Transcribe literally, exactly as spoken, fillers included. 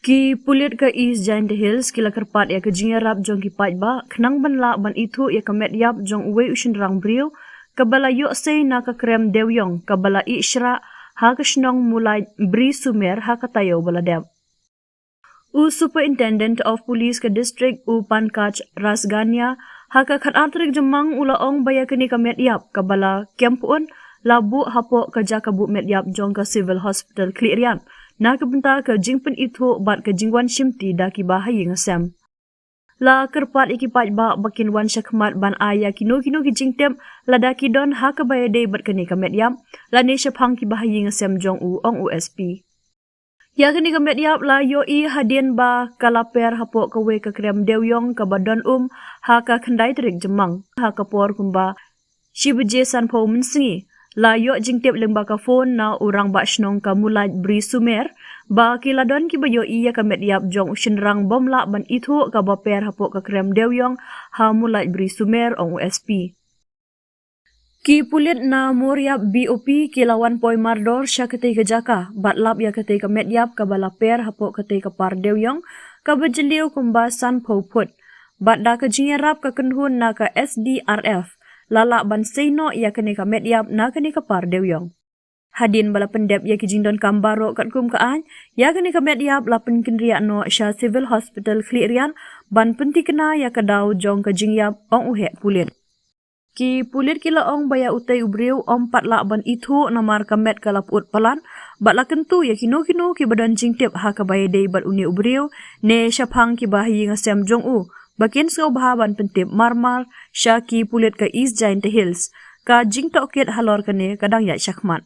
Ki pulit ka East Jaintia Hills ki la kyrpad ïa ka jingïarap jong ki paidbah khnang ban lah ban ithuh ïa ka met ïap jong uwei u shynrang briew kaba la ïoh sei na ka krem dewïong kaba la ïeh shrah ha ka shnong Mulai Bri Sumer ha ka taïew ba la dep. U Superintendent of Police ka district, u Pankaj Rasgania, ha ka khatar tarik Jymmang u la ong ba ïa kane ka met ïap kaba la kem pyut la buh hapoh ka jaka buh met ïap jong ka Civil Hospital Khliehriat na ka bynta ka jingpynithuh bad ka jingwan shimti da kiba ha ïing ha sem. La kyrpad ïa ki paidbah ba kin wan shakhmat ban ai ïa kino kino ki jingtip lada ki don ha kaba ïadei bad kane ka met ïap lane shaphang kiba ha ïing ha sem jong u, ong u S P. Ïa kane ka met ïap la ïohi hadien ba ka la per hapoh kawei ka krem dewïong kaba don um ha ka khyndai tarik Jymmang ha ka por kumba shi baje sanphew mynsngi. La ïoh jingtip lyngba ka phone na u rangbah shnong ka Mulai Bri Sumer ba ki la don kiba ïohi ïa ka met ïap jong u shynrang bym lah ban ithuh kaba per hapoh ka krem dewïong ha Mulai Bri Sumer, ong u S P. Ki pulit na Moriap B O P ki la wan poi mardor sha katei ka jaka bad lap ïa katei ka met ïap kaba la per hapoh katei ka par dewïong kaba jylliew kumba sanphew phut. Bad da ka jingïarap ka kynhun na ka S D R F la lah ban sei noh ïa kane ka met ïap na kane ka par dewïong. Hadien ba la pyndep ïa ki jingdonkam baroh katkum ka aiñ, ïa kane ka met ïap la pynkynriah noh sha Civil Hospital Khliehriat ban pynthikna ïa ka daw jong ka jingïap, ong u heh pulit. Ki pulit ki la ong ba ïa utei u briew ym pat lah ban ithuh namar ka met ka la pyut palat bad la kyntu ïa kino kino kiba don jingtip ha kaba ïadei bad une u briew ne shaphang kiba ha ïing ha sem jong u ba kin sngewbha ban pyntip marmar sha ki pulit ka East Jaintia Hills. Ka jingtohkit halor kane ka dang ïaid shakhmat.